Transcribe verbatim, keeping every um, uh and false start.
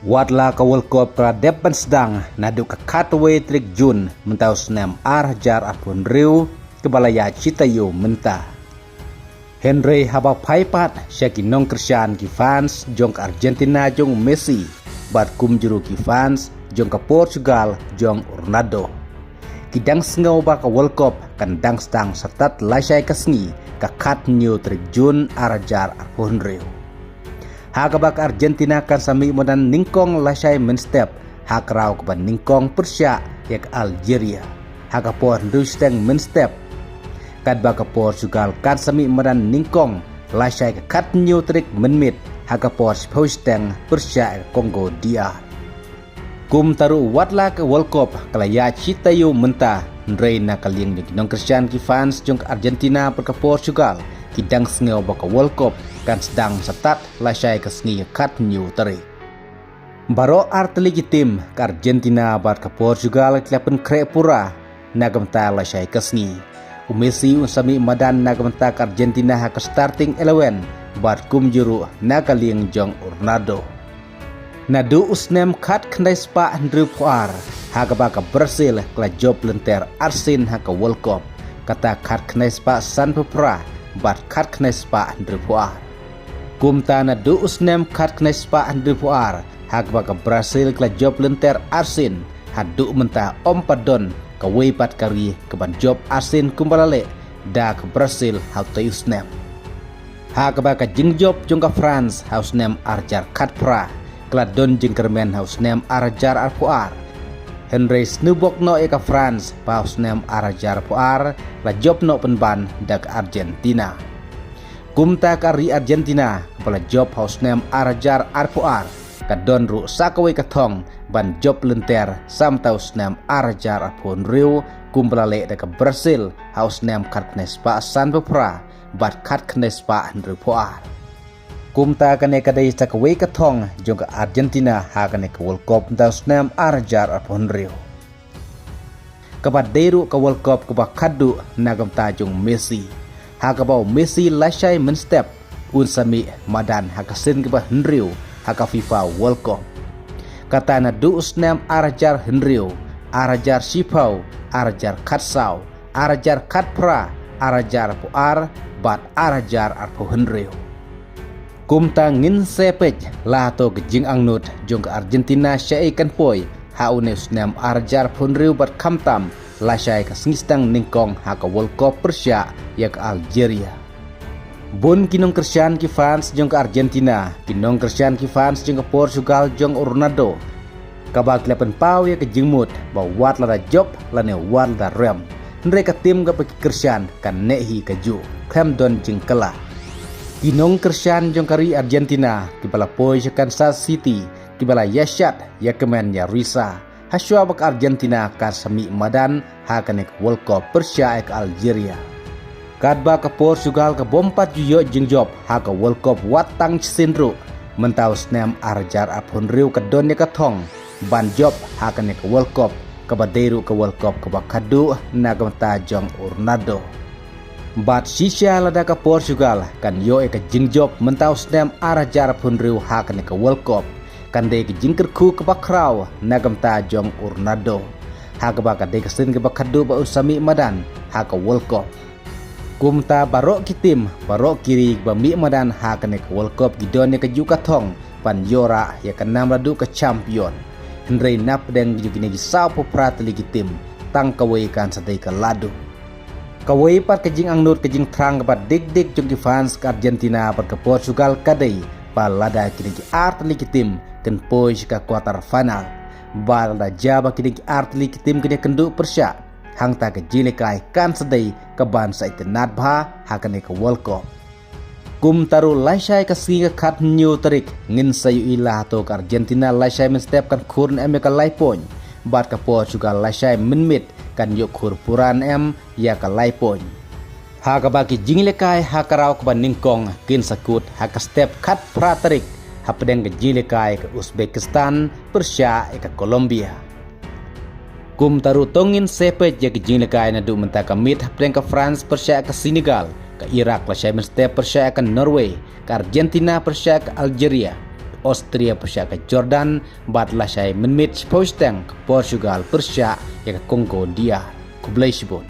Wat la ka World Cup ka la dep ban sdang naduh ka khatwei tarik Jun mynta u snem ar hajar arphew hynriew kaba la ïaid shi taïew mynta. Hynrei haba phai pat sha ki nongkyrshan ki fans jong ka Argentina jong u Messi bad kumjuh ruh ki fans jong ka Portugal jong u Ronaldo, ki dang sngew ba ka World Cup kan dang sdang sa tad lashai ka sngi ka khathynñiew tarik Jun ar hajar arphew hynriew. Ha kaba ka Argentina kan sa mih madan nyngkong lashai mynstep ha ka raw kaba nyngkong pyrshah ïa ka Algeria ha ka por hynriew shiteng mynstep. Katba ka Portugal kan sa mih madan nyngkong lashai ka khathynñiew tarik mynmiet ha ka por shiphew shiteng pyrshah ïa ka Congo D R. Kumta ruh wat la ka World Cup ka la ïaid shi taïew mynta, hynrei na ka liang jong ki nongkyrshan ki fans jong ka Argentina bad ka Portugal, ki dang sngew ba ka World Cup kan sdang sa tad lashai ka sngi ka khathynñiew tarik. Baroh ar tylli ki tim, ka Argentina bad ka Portugal, ki la pynkhreh pura na ka bynta lashai ka sngi. U Messi un sa mih madan na ka bynta ka Argentina ha ka starting eleven bad kumjuh ruh na ka liang jong u Ronaldo. Naduh u snem khatkhyndai spah hynriewphew ar ha kaba ka Brazil ka la jop lynter arsien ha ka World Cup, kata khatkhyndai spah sanphew phra bad khatkhyndai spah hynriewphew ar. Kumta naduh u snem khatkhyndai spah hynriewphew ar ha kaba ka Brazil ka la jop lynter arsien, haduh mynta ym pat don kawei pat ka ri kaban jop arsien kumba la leh da ka Brazil ha utei u snem. Ha kaba ka jingjop jong ka France ha u snem ar hajar khatphra ka la don jingkyrmen ha u snem ar hajar arphew ar. Hynrei sniewbok noh ïa ka France ba ha u snem ar hajar arphew ar la jop noh pynban da ka Argentina. Kumta ka ri Argentina kaba la jop ha u snem ar hajar arphew ar ka don ruh sa kawei ka thong ban jop lynter sa mynta u snem ar hajar arphew hynriew kumba la leh da ka Brazil ha u snem khatkhyndai spah sanphew phra bad khatkhyndai spah hynriewphew ar. Kumta kane ka dei sa kawei ka thong jong ka Argentina ha kane ka World Cup mynta u snem ar hajar arphew hynriew. Kaba dei ruh ka World Cup kaba khatduh na ka bynta jong u Messi. Ha kaba u Messi lashai mynstep un sa mih madan ha ka sien kaba hynriew ha ka FIFA World Cup. Kata naduh u snem ar hajar hynriew, ar hajar shiphew, ar hajar khatsaw, ar hajar khatphra, ar hajar arphew ar bad ar hajar arphew hynriew. Kumta ngin sa peit la hato ka jingangnud jong ka Argentina shaei kan poi ha une u snem ar hajar arphew hynriew bad khamtam lashai ka sngi sdang nyngkong ha ka World Cup pyrshah ïa ka Algeria. Bun ki nongkyrshan ki fans jong ka Argentina, ki nongkyrshan ki fans jong ka Portugal jong u Ronaldo, kaba ki la pynpaw ïa ka jingmut ba wat lada jop lane wat lada rem, hynrei ka tim kaba ki kyrshan kan neh hi kajuh, khlem don jingkylla. Ki nongkyrshan jong ka ri Argentina kiba la poi sha Kansas City kiba la ïashad ïakmen ïarisa hashwa ba ka Argentina kan sa mih madan ha kane ka World Cup pyrshah ïa ka Algeria. Katba ka Portugal ka bym pat ju ïoh jingjop ha ka World Cup wat tang shisien ruh, mynta u snem ar hajar arphew hynriew ka don ïa ka thong ban jop ha kane ka World Cup, kaba dei ruh ka World Cup kaba khatduh na ka bynta jong u Ronaldo. Bad shisha lada ka Portugal kan ïoh ïa ka jingjop mynta u snem ar hajar arphew hynriew ha kane ka World Cup, kan dei ka jingkyrkhu kaba khraw na ka bynta jong u Ronaldo, ha kaba ka dei ka sien kaba khatduh ba un sa mih madan ha ka World Cup. Kumta baroh ki tim, baroh ki ri ba mih madan ha kane ka World Cup ki don ïa kajuh ka thong ban ïoh rah ïa ka nam la duh ka champion. Hynrei na pdeng jong kine ki sawphew phra tylli ki tim, tang kawei kan sa dei ka la duh. Kawei pat ka jingangnud ka jingthrang kaba dik dik jong ki fans ka Argentina bad ka Portugal ka dei ba lada kine ki ar tylli ki tim kin poi sha ka quarter final, ba lada jia ba kine ki ar tylli ki tim kin ïakynduh pyrshah, hangta ka jingïalehkai kan sa dei kaban sa itynnad bha ha kane ka World Cup. Kumta ruh lashai ka sngi ka khathynñiew tarik ngin sa ïohi la hato ka Argentina lashai mynstep kan khur ne em ïa ka lai point, bad ka Portugal lashai mynmiet kan ïoh khur pura ne em ïa ka lai point. Ha kaba ki jingïalehkai ha ka raw kaba nyngkong kin sa kut ha ka step khatphra tarik hapdeng ka jingïalehkai ka Uzbekistan pyrshah ïa ka Colombia. Kumta ruh to ngin sa peit ïa ka jingïalehkai naduh mynta ka miet hapdeng ka France pyrshah ïa ka Senegal, ka Iraq lashai mynstep pyrshah ïa ka Norway, ka Argentina pyrshah ïa ka Algeria, Austria pyrshah ka Jordan, bad lashai mynmiet shiphew shiteng ka Portugal pyrshah ïa ka Congo D R. Khublei shibun.